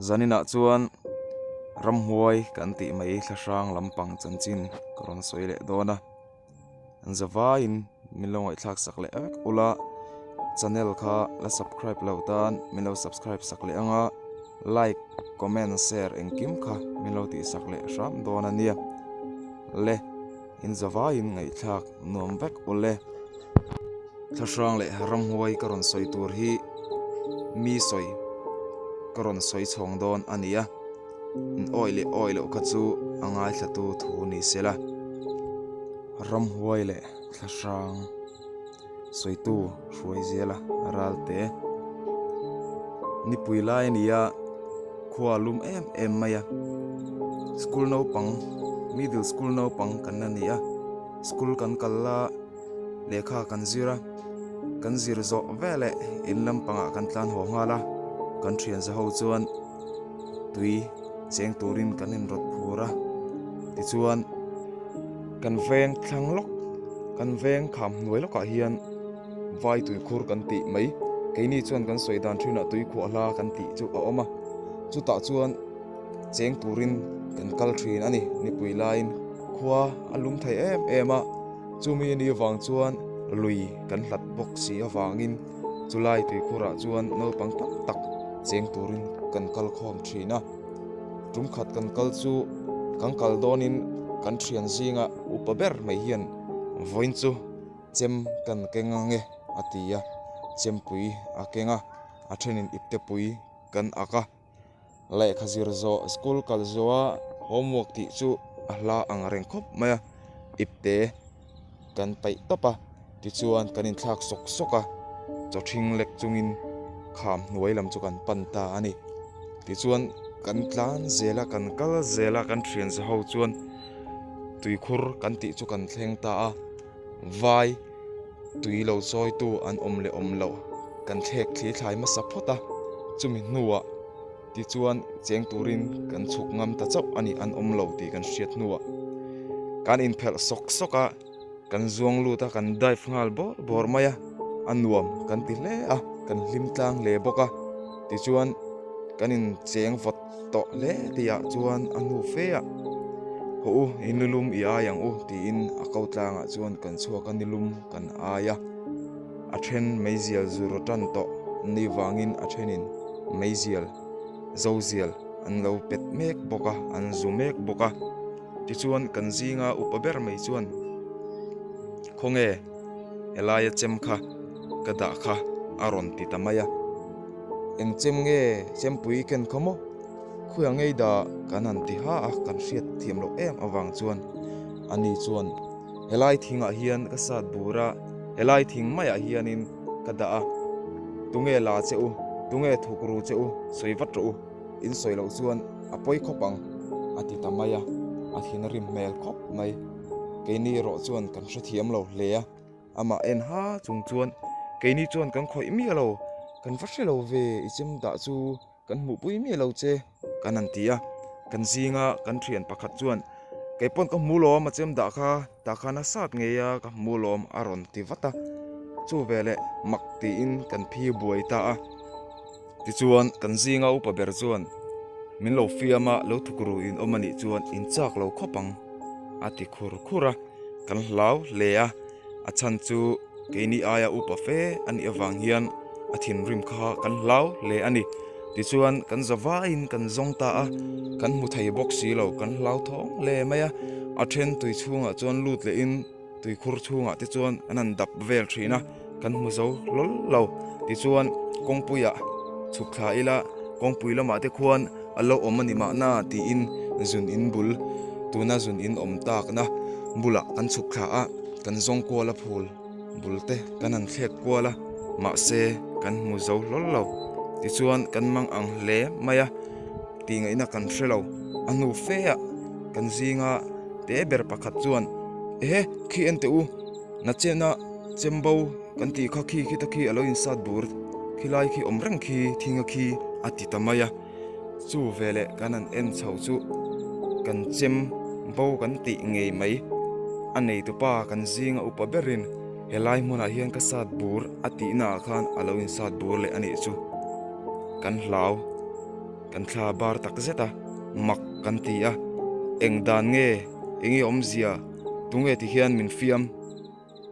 Zaninah chuan ramhuai kan tih mai thlahrang lampang chanchin ka rawn sawi leh dawn a. An zavaiin min lo ngaihthlak sak leh vek ula, channel kha la subscribe lo tan min lo subscribe sak leh ang a, like, comment, share engkim kha min lo tih sak leh hram dawn a nia. Le in zavaiin ngaihthlak nuam vek ule. Thlahrang leh ramhuai ka rawn sawi tur hi mi sawi ka rawn sawi chhawng dawn a ni a, in awi leh awi loh kha chu a ngaithlatu thu ni se la. Ramhuai leh thlahrang sawitu hruai zela ralte nipui lai a ni a, khua a lum em em mai a, school naupang middle school naupang kan la ni a, school kan kal la. Lehkha kan zir a, kan zir zawh veleh in lampangah kan tlan haw nghal a, kan thian za ho chuan tui cheng turin kan inrawt phur a, tichuan kan veng thlang lawk, kan veng kham hnuai lawkah hian vai tuikhur kan tih mai, keini chuan kan sawi dan thinah tuikhuah hla kan tih chu a awm a, chutah chuan. Cheng turin kan kal thin a ni. Nipui laiin khua a lum thei em em a, chumi ni vang chuan lui kan hlat bawk si avangin chulai tuikhurah chuan naupang tam tak cheng turin kan kal khawm thin a. Tum khat kan kal chu kan kal dawnin kan thian zinga upa ber mai hian vawiin chu chem kan keng ange a ti a, chempui a keng a, a thenin iptepui kan ak a. Lehkha zir zawh school kal zawha homework tih chu a hla ang reng khawp mai a, ipte kan paih tawp a, tichuan kan inthlak sawk sawk a, chaw ṭhing lek chungin kham hnuai lam chu kan pan ta a ni. Tichuan kan tlan zel a, kan kal zel a, kan thian za ho chuan tuikhur kan tih chu kan thleng ta a, vai tui lo chawitu an awm leh awm loh kan thlek thli thlai hmasa phawt a, chumi hnuah tichuan cheng turin kan chhuk ngam ta chauh a ni, an awm lo tih kan hriat hnuah kan inphelh sawk sawk a, kan zuang lut a, kan dive nghal bawr bawr mai a, a nuam kan ti hle a, kan hlim tlang hle bawk a, tichuan kan incheng vawt tawh hle tihah chuan a hnu fe ah Haw u i nilum i ai ang u tiin a ko tlangah chuan kan chhuak a nilum kan ai a, a then meizial zur tan tawh ni vangin a thenin meizial zozial an lo pet mek bawk a, an zu mek bawk a, tichuan kan zinga upa ber mai chuan Khawnge helaia chem kha ka dah kha a rawn ti ta mai a, eng chem nge chempui ken kha maw? Khuia ngei dah kan han ti ha a, kan hriat thiam loh em avang chuan ani chuan helai thingah hian ka sat bur a, helai thing maiah hianin ka dah a, tunge la che u, tunge thuk ru che u, sawi vat rawh u, in sawi loh chuan a pawi khawp ang a ti ta mai a, a thinrim hmel khawp mai. Keini erawh chuan kan hrethiam lo hle a, amah en ha chung chuan keini chuan kan khawih miah lo, kan va hre lo ve i chem dah chu kan hmuhpui miah lo che kan han ti a, kan zinga kan thian pakhat chuan kei pawn ka hmu lawm a chem dah kha tah khan a sat ngei a ka hmu lawm a rawn ti vat a, chu veleh mak tiin kan phi buai ta a. Tichuan, kan zinga upa ber chuan, Min lo fiam a, lo thuk ru in awm a nih chuan in chak lo khawp ang, a ti khur khur a. Kan hlau hle a, a chhan chu keini aia upa fe a nih avang hian a thinrim kha kan hlau hle a ni. Tichuan, kan za vaiin kan zawng ta a, kan hmu thei bawk si lo, kan hlau thawng hle mai a. A then tui chhungah chuan lut lehin, Tuikhur chhungah te chuan an han dap vel thin a, kan hmu zo hlawl lo. Tichuan kawngpuiah chhuk thla ila, kawngpui lamah te khuan a lo awm a ni mahna tiin zun in bul, tuna zun in awm takna bulah kan chhuk thla a, kan zawng kual a phul bul te kan han thlek kual a, mahse kan hmu zo hlawl lo. Tichuan kan mang ang hle mai a, tih ngaihna kan hre lo. A hnu fe ah kan zinga. Te ber pakhat chuan, Ehe, khi en teh u, nachena chembo kan tih kha khi khita khi a lo insat bur, khilai khi awm reng khi thinga khi a ti ta mai a. Chu veleh kan han en chho chu kan chem bo kan tih ngei mai. A neitupa kan zinga upa berin helai hmunah hian ka sat bur a tihnaah khan a lo insat bur leh a nih chu kan hlau. Kan thla bar tak zet a, mak kan ti a, eng dan nge, enge awmzia, tunge ti hian min fiam,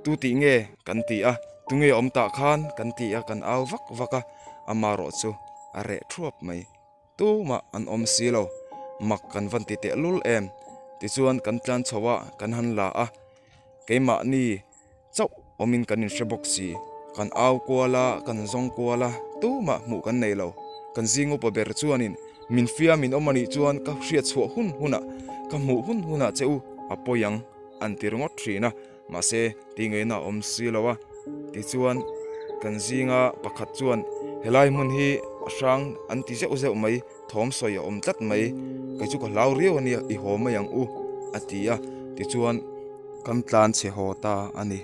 tu tih nge kan ti a, tunge awm tah khan kan ti a, kan au vak vak a, amarawh chu a reh thuap mai. Tumah an awm si lo, mak kan van ti tehlul em? Tichuan kan tlan chho a, kan han la a, keimahni chauh awmin kan inhre bawk si. Kan au kual a, kan zawng kual a, tumah hmuh kan nei lo. Kan zing upa ber chuanin min fiam in awm a nih chuan ka hriat chhuah hun hunah, ka hmuh hun hunah che u a pawi ang an ti ringawt thin a, mahse tih ngaihna a awm si lo a. Tichuan kan zinga pakhat chuan helai hmun hi a hrang an ti zeuh zeuh mai, thawm sawi a awm tlat mai, kei chu ka hlau riau a nia, i haw mai ang u a ti a, tichuan kan tlan chhe haw ta a ni.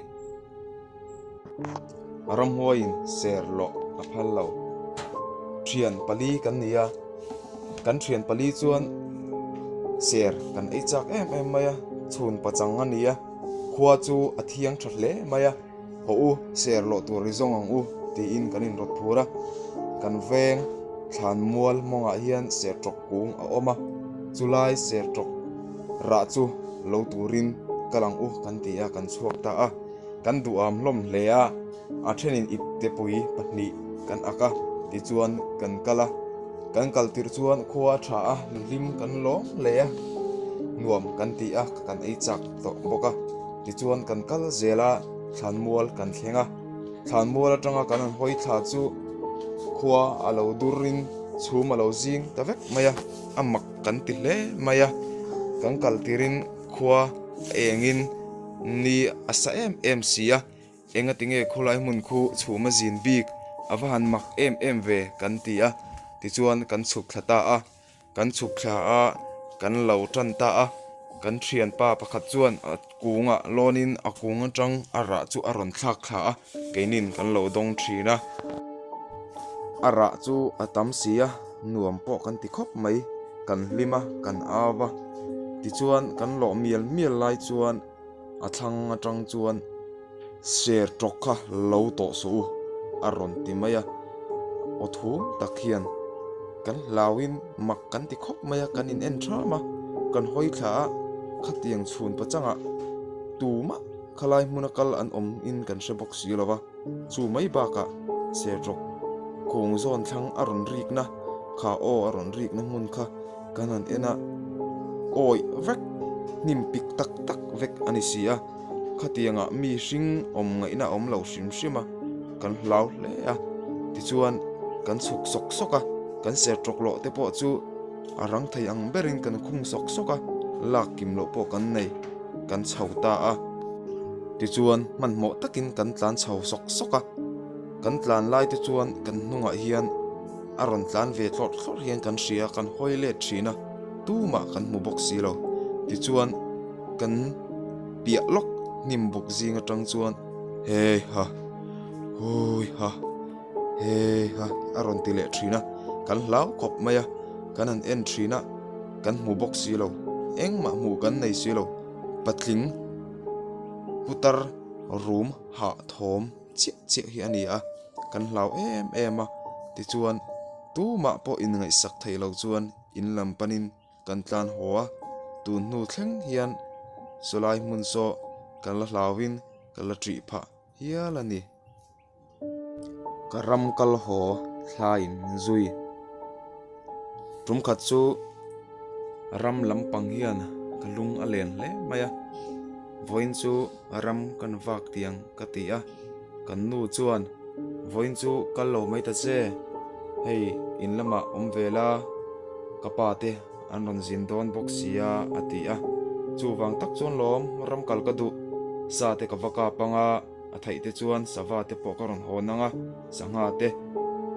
Ramhuaiin ser lawh a phal lo. Thian pali kan ni a, kan thian pali chuan ser kan ei chak em em mai a, chhun pachang a ni a, khua chu a thiang tha hle mai a. Haw u, ser loh tur i zawng ang u, tiin kan inrawt phur a. Kan veng thlan mual mawngah hian ser tawk kung a awm a, chulai ser tawk rah chu lo turin kal ang u kan ti a, kan chhuak ta a. Kan duham hlawm hle a, a thenin iptepui pahnih kan ak a, tichuan kan kal a. Kan kal tirh chuan khua a tha a, hlim kan lawm hle a, nuam kan ti a, kan ei chak tawh bawk a. Tichuan kan kal zel a, thlanmual kan thleng a. Thlanmual atanga kan han hawi thla chu khua a lo durin chhum a lo zing ta vek mai a, a mak kan ti hle mai a. Kan kal tirin khua a engin ni a sa em em si a, engatinge khawlai hmun khu chhum a zin bik a va han mak em em ve kan ti a. Tichuan kan chhuk thla ta a. Kan chhuk thla a, kan lo tan ta a, kan thianpa pakhat chuan a kungah lawnin a kung atang a rah chu a rawn thlak thla a, keinin kan lo dawng thin a. A rah chu a tam si a, nuam pawh kan ti khawp mai, kan hlim a, kan au a. Tichuan kan lawh mial mial lai chuan a thlang atang chuan ser tawk kha lo tawh suh u a rawn ti mai a, aw thum tak hian kan hlauin mak kan ti khawp mai a, kan in en thram a, kan hawi thla a, khatiang chhun pachangah tumah khalai hmuna kal an awm in kan hre bawk si lo va, chu mai bakah ser tawk kung zawn thlang a rawn rikna kha aw a rawn rikna hmun kha kan han en a, awih vek hnim pik tak tak vek a ni si a. Khatiangah mi hring awm ngaihna a awm lo hrim hrim a, kan hlau hle a. Tichuan, kan chhuk sawk sawk a, kan ser tawk loh te pawh chu a rang thei ang berin kan khung sawk sawk a, lak kim loh pawh kan nei, kan chho ta a. Tichuan, hmanhmawh takin kan tlan chho sawk sawk a, kan tlan lai te chuan kan hnungah hian a rawn tlan ve thlawrh thlawrh hian kan hria, kan hawi let thin a, tumah kan hmu bawk si lo. Tichuan. Kan piah lawk hnim buk zing atang chuan hei ha hui ha hei ha a rawn ti leh thin a, kan hlau khawp mai a, kan han en thin a, kan hmu bawk si lo, engmah hmuh kan nei si lo, patling putar rum hah thawm chiah chiah hi a ni a, kan hlau em em a, tichuan tumah pawh inngaihsak theih lo chuan in lam panin. Kan tlan haw a, tun hnu thleng hian sawlai hmun saw kan la hlauin ka la ṭih phah hial a ni. Ka ram kal haw thlaiin min zui. Tum khat chu ram lampang hian ka lung a len hle mai a, vawiin chu ram kan vak tiang ka ti a, kan nu chuan vawiin chu kal lo mai ta che, hei in lamah awm ve la. Ka pa te an rawn zin dawn bawk sia a ti a, chuvang tak chuan lawm ram kal ka duh, sa te ka va kap ang a, a theih te chuan sava te pawh ka rawn hawn ang a, sangha te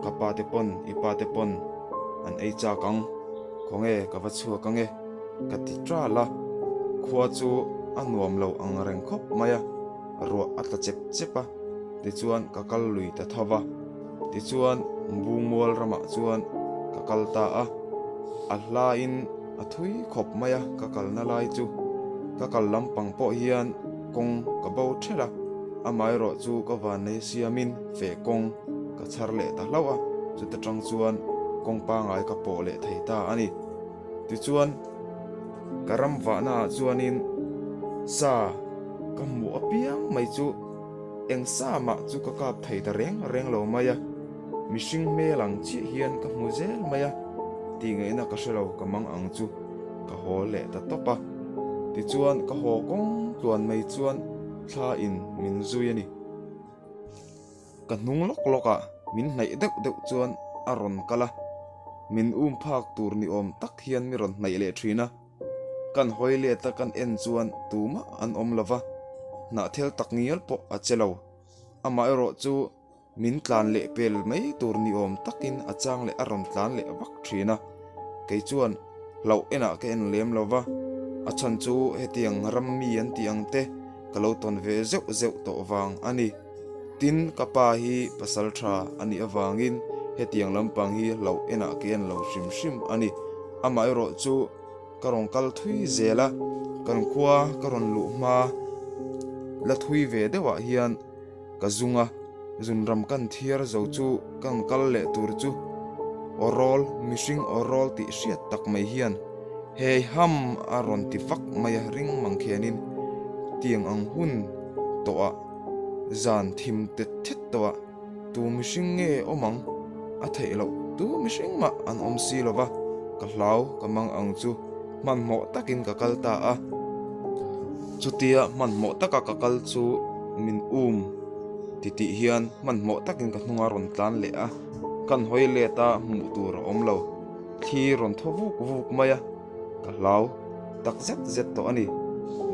ka pa te pawn i pa te pawn an ei chak ang, khawnge ka va chhuak ang e ka ti ṭal a, khua chu a nuam lo ang reng khawp mai a, ruah a tla chep chep a, tichuan ka kal lui ta tho va. Tichuan, Bungmual ramah chuan ka kal ta a, a hlain a thui khawp mai a ka kalna lai chu. Ka kal lampang pawh hian kawng ka bo ṭhelh a, amaherawh chu ka vannei siamin feh kawng ka chhar leh ta hlauh a, chuta ṭang chuan Kawng pangai ka pawh leh thei ta a ni. Tichuan, ka ram vahnaah chuanin sa ka hmuh apiang mai chu eng sa mah chu ka kap thei ta reng reng lo mai a, mihring hmel ang chiah hian ka hmu zel mai a, tih ngaihna ka hre lo ka mang ang chu ka haw leh ta tawp a. Tichuan, ka haw kawng tluan mai chuan thla in min zui a ni. Ka hnung lawk lawk ah min hnaih deuh deuh chuan a rawn kal a, min um phak tur ni awm tak hian mi rawn hnaih leh thin a. Kan hawi let a kan en chuan tumah an awm lo va, hnahthel tak ngial pawh a che lo. Amaherawh chu min tlan leh pel mai tur ni awm takin a chang leh a rawn tlan leh vak thin a. Kei chuan hlauh enah ka en lem lo va, a chhan chu hetiang ram mi an tih ang te ka lo tawn ve zeuh zeuh tawh vang a ni. Tin, ka pa hi pasal tha a nih avangin hetiang lampang hi hlauh enah ka en lo hrim hrim a ni. Amaherawh chu ka rawn kal thui zel a, kan khua ka rawn luh hma la thui ve deuhah hian ka zung a, zunram kan thiar zo chu kan kal leh tur chu aw rawl, mihring aw rawl tih hriat tak mai hian Hei ham a rawn ti vak mai a ring mang khianin tiang ang hun tawhah zan thim tet thet tawhah tu mihring nge awm ang a theih loh tu mihring mah an awm si lo va, ka hlau ka mang ang chu hmanhmawh takin ka kal ta a. Chutia hmanhmawh taka ka kal chu min um titih hian hmanhmawh takin ka hnunga rawn tlan leh a, kan hawi let a hmuh tur a awm lo. Thli rawn thaw vuk vuk mai a, ka hlau tak zet zet tawh a ni.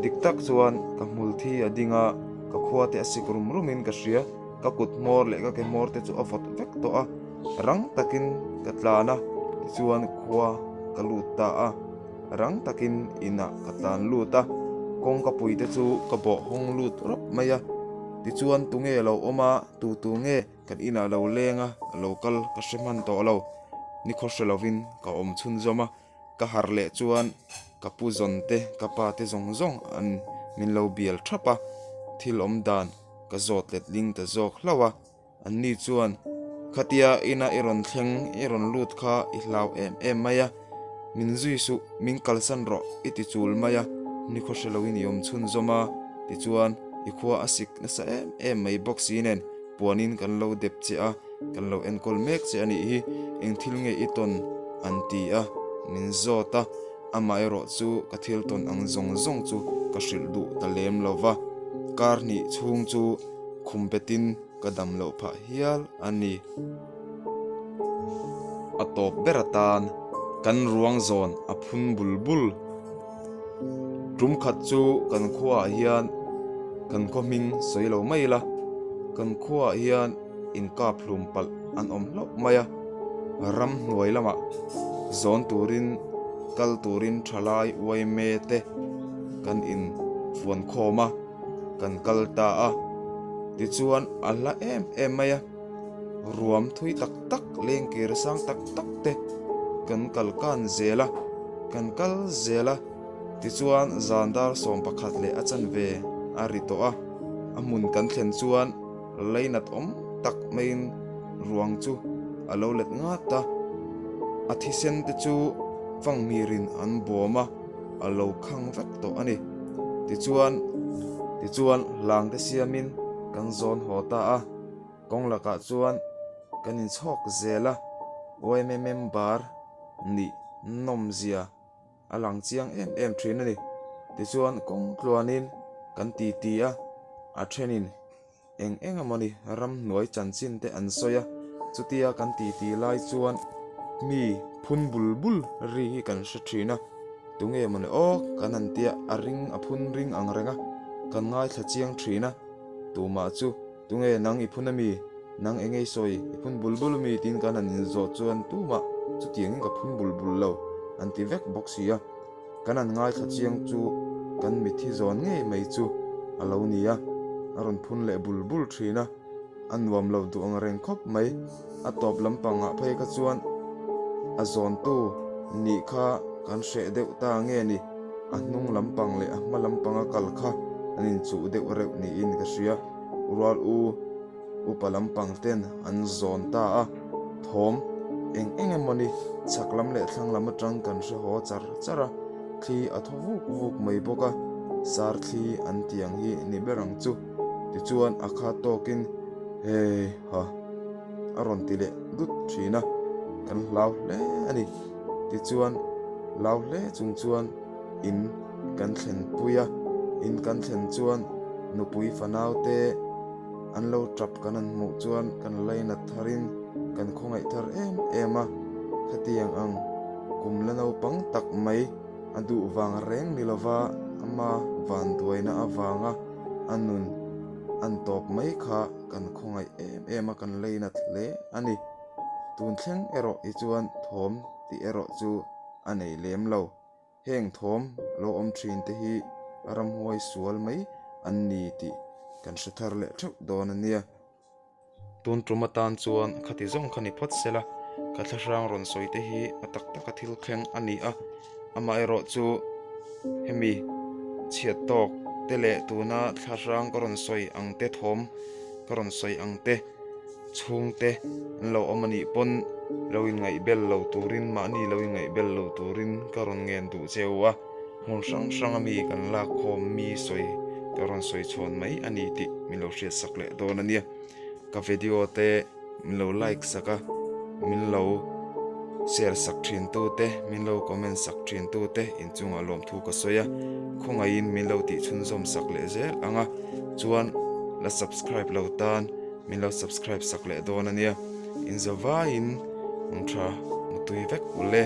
Dik tak chuan ka hmul thi a ding a, ka khua te a sik rum rum in ka hria, ka kut hmawr leh ka ke hmawr te chu a vawt vek tawh a, rang takin ka tlan a, tichuan khua ka lut ta a, rang takin inah ka tlan lut a, kawngka pui te chu ka bawh hawng lut rawp mai a, tichuan tunge lo awm a, tu tu nge? Kan inah lo leng a, a lo kal ka hre hman tawh lo. Nikhaw hre lovin ka awm chhunzawm a, ka harh leh chuan ka pu zawn te, ka pa te zawng zawng an min lo bial thap a, thil awm dan ka zawt let ling ta zawk hlauh a. Anni chuan, Khatia ina i rawn thleng, i rawn lut kha i hlau em em mai a, min zui suh, min kalsan rawh i ti chul mai a, nikhaw hre loin i awm chhunzawm a, tichuan i khua a sik nasa em em mai bawk si nen. Puanin kan lo dep che a, kan lo enkawl mek che a nih hi, eng thil nge i tawn an ti a, min zawt a, amaherawh chu ka thil tawn ang zawng zawng chu ka hrilh duh ta lem lo va, kar hnih chhung chu khum betin ka dam loh phah hial a ni. A tawp ber atan kan ruang zawn a phun bul bul. Tum khat chu kan khuaah hian kan khaw hming sawi lo mai ila, kan khuaah hian inkap hlum palh an awm hlauh mai a, ramhnuai lamah zawn turin kal turin thalai uaime te kan infuan khawm a, kan kal ta a, tichuan a hla em em mai a. Ruam thui tak tak lengkir sang tak tak te kan kal kan zel a, kan kal zel a, tichuan zan dar 11 leh a chanve a ri tawh a, a hmun kan thlen chuan leinat awm tak maiin ruang chu a lo let ngat a, a thisen te chu fanghmirin an bawm a, a lo khang vek tawh a ni. Tichuan tichuan hlang te siamin kan zawn haw ta a. Kawng lakah chuan kan inchhawk zel a, yma member nih nawmzia a lang chiang em em thin a ni. Tichuan kawng tluanin kan titi a, a thenin eng eng emawni ramhnuai chanchin te an sawi a, chutia kan titi lai chuan mi phun bul bul ri hi kan hre thin a, tunge mawni aw kan han tia a ring a phun ring ang reng a, kan ngaithla chiang thin a, tumah chu. Tunge nang i phun ami? Nang enge i sawi? I phun bul bul ami? Tiin kan han inzawh chuan tumah chutiangin ka phun bul bul lo an ti vek bawk si a. Kan han ngaithla chiang chu kan mithi zawn ngei mai chu a lo ni a, a rawn phun leh bul bul thin a, a nuam lo duh ang reng khawp mai. A tawp lampangah phei kha chuan a zawntu nih kha kan hreh deuh ta nge ni? A hnung lampang leh a hma lampanga kal kha an inchuh deuh reuh niin ka hria. Rual u upa lampang ten an zawn ta a, thawm Eng eng emawni chhak lam leh thlang lam atang kan hre haw char char a, thli a thaw vuk vuk mai bawk a, sar thli an tih ang hi ni ber ang chu. Tichuan a khat tawkin Hei ha a rawn ti leh dut thin a, kan hlau hle a ni. Tichuan hlau hle chung chuan in kan thlen pui a, in kan thlen chuan nupui fanau te an lo tap kan han hmuh chuan kan lainat tharin kan khawngaih thar em em a, khatiang ang kum la naupang tak mai a duh vang reng ni lova ama vanduaina avanga a nun an tawp mai kha kan khawngaih em em a, kan lainat hle a ni. Tun thleng erawh hi chuan thawm tih erawh chu a nei lem lo. Heng thawm lo awm thin te hi ramhuai sual mai an ni tih kan hre thar leh theuh dawn a nia. Tun tum atan chuan khati zawng kha ni phawt sela, ka thlahrang rawn sawi te hi a tak taka thil thleng a ni a, amaherawh chu hemi chhiat tawk te leh tuna thlahrang ka rawn sawi ang te thawm ka rawn sawi ang te, Chhungte an lo awm a nih pawn lo inngaihbel lo turin, mahni lo inngaihbel lo turin ka rawn ngen duh che u a, hmun hrang hranga mi kan lak khawm mi sawi ka rawn sawi chhawn mai a ni tih min lo hriatsak leh dawn a nia. Ka video te min lo like sak a, min lo share sak thin tu te, min lo comment sak thin tu te inchungah lawmthu ka sawi a, khawngaihin min lo tih chhunzawm sak leh zel ang a, chuan la subscribe lo tan. Min lo subscribe sak leh dawn a nia. Inzavaiin hmangtha mutui vek ule.